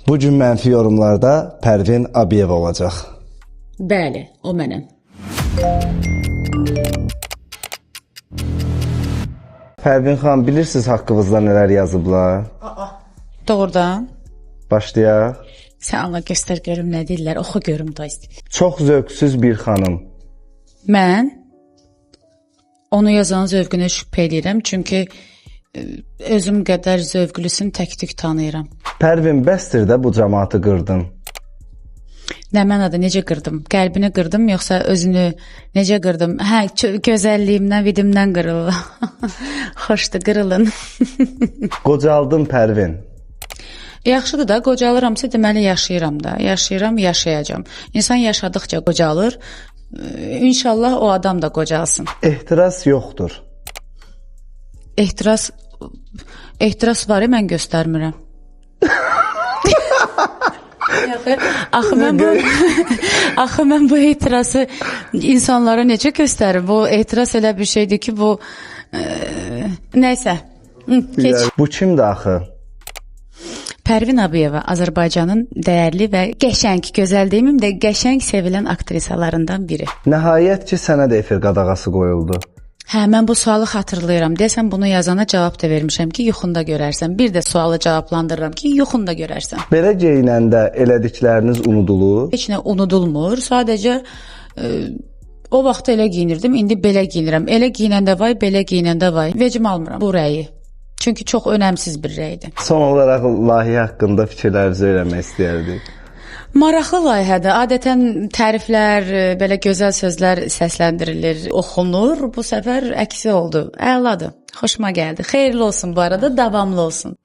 Bu gün mənfi yorumlarda Pərvin Abiyeva olacaq. Bəli, o mənəm. Pərvin xanım, bilirsiniz haqqınızda nələr yazıblar? Doğrudan? Başlayaq. Sən Allah göstər görüm nə deyirlər, oxu görüm da. Çox zövqsüz bir xanım. Mən onu yazanın zövqünə şübhə eləyirəm, çünki özüm qədər zövqlüsünü tək-tük tanıyıram. Pərvin, bəsdir də bu camaatı qırdın. Nə mənada necə qırdım? Qəlbini qırdım yoxsa özünü necə qırdım? Hə, gözəlliyimdən, vidimdən qırıldı. Xoşdur, qırılın. Qocaldın Pərvin. Yaxşıdır da, qocalıramsa deməli yaşayıram da. Yaşayıram, yaşayacağam. İnsan yaşadıkça qocalır. İnşallah o adam da qocalsın. Ehtiras yoxdur. Ehtiras var, mən göstərmirəm. Axı, axı mən bu ehtirası insanlara necə göstərim? Bu ehtiras elə bir şeydir ki, bu nəysə. Keç. Bu kimdir axı? Pərvin Abiyeva Azərbaycanın dəyərli və qəşəng, gözəl deməyim də qəşəng sevilən aktrisalarından biri. Nəhayət ki, sənə də efir qadağası qoyuldu. Hə, mən bu sualı xatırlayıram. Deyəsən bunu yazana cavab da vermişəm ki, yuxunda görərsən. Bir də sualı cavablandırıram ki, yuxunda görərsən. Belə geyinəndə elədikləriniz unudulur. Heç nə unudulmur. Sadəcə o vaxt elə geyinirdim, indi belə geyinirəm. Elə geyinəndə vay, belə geyinəndə vay. Vecim almıram bu rəyi. Çünki çox önəmsiz bir rəydir. Son olaraq layihə haqqında fikirlərinizi öyrənmək istəyərdik. Maraqlı layihədir. Adətən təriflər, belə gözəl sözlər səsləndirilir, oxunur. Bu səfər əksi oldu. Əladır. Xoşuma gəldi. Xeyirli olsun bu arada, davamlı olsun.